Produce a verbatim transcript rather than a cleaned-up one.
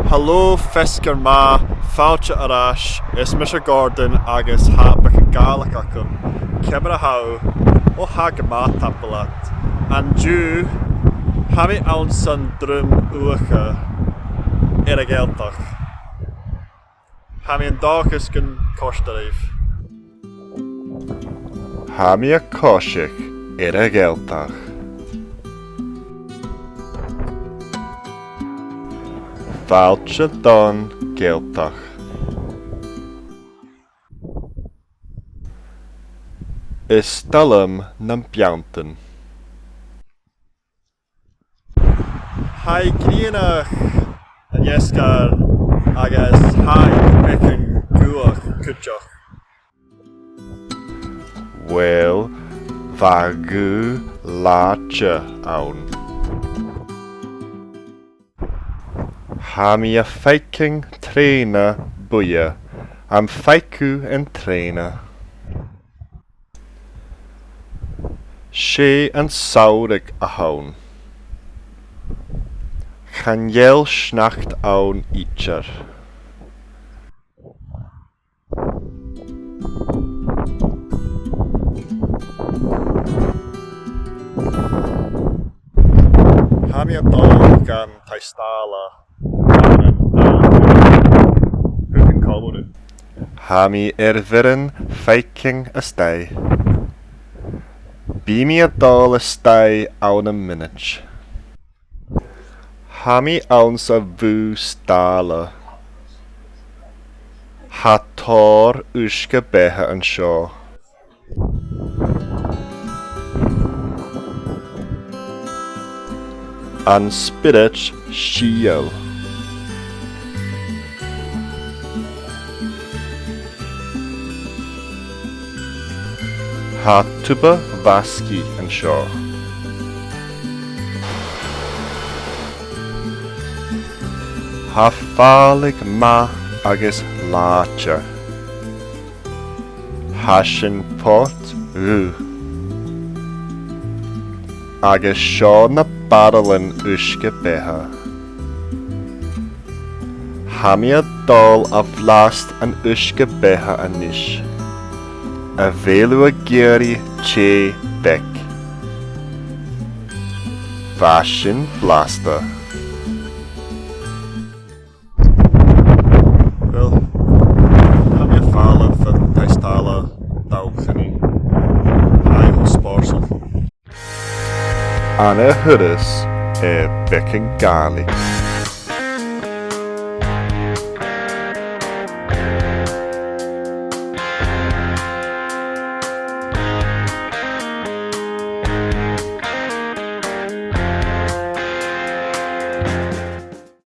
Halò, feasgar math, fàilte air ais, is mise Gordon agus tha beagan Gàidhlig agam. Ciamar a tha thu? Ò, tha gu math, tapadh leat. An-diugh, tha mi anns an druim uachdar air a' Ghàidhealtachd. Tha mi an dòchas gun còrd e ribh. Tha mi a' coiseachd air a' Ghàidhealtachd. Fàilte don Ghàidhealtachd. Is toil leam na beanntan. Tha i grianach an fheasgar agus tha i beagan gaothach cuideachd. Uill, bha gaoth làidir ann. Tha mi a' faicinn trèana buidhe. Am faic thu an trèana? 'S e an samhradh a th' ann. Chan eil sneachd ann idir. Tha mi a' dol dhan taigh-staile. Tha mi air bhioran faicinn a-staigh. Bidh mi a' dol a-staigh ann am mionaid. Tha mi anns a' bhùth-staile. Tha tòrr uisge-beatha an seo. An Spiorad Sìtheil. Tha tuba-bhasgaidh an seo. Tha fàileadh math agus làidir. Tha sin port dhubh. Agus seo na baraillean uisge-beatha. Tha mi a' dol a bhlasta an uisge-beatha a-nis. A bheil thu ag iarraidh tì bheag? Bha sin blasta. Uill, tha mi a' falbh bhon taigh-staile an-diugh. Tha e cho spòrsail. An ath thuras air Beagan Gàidhlig.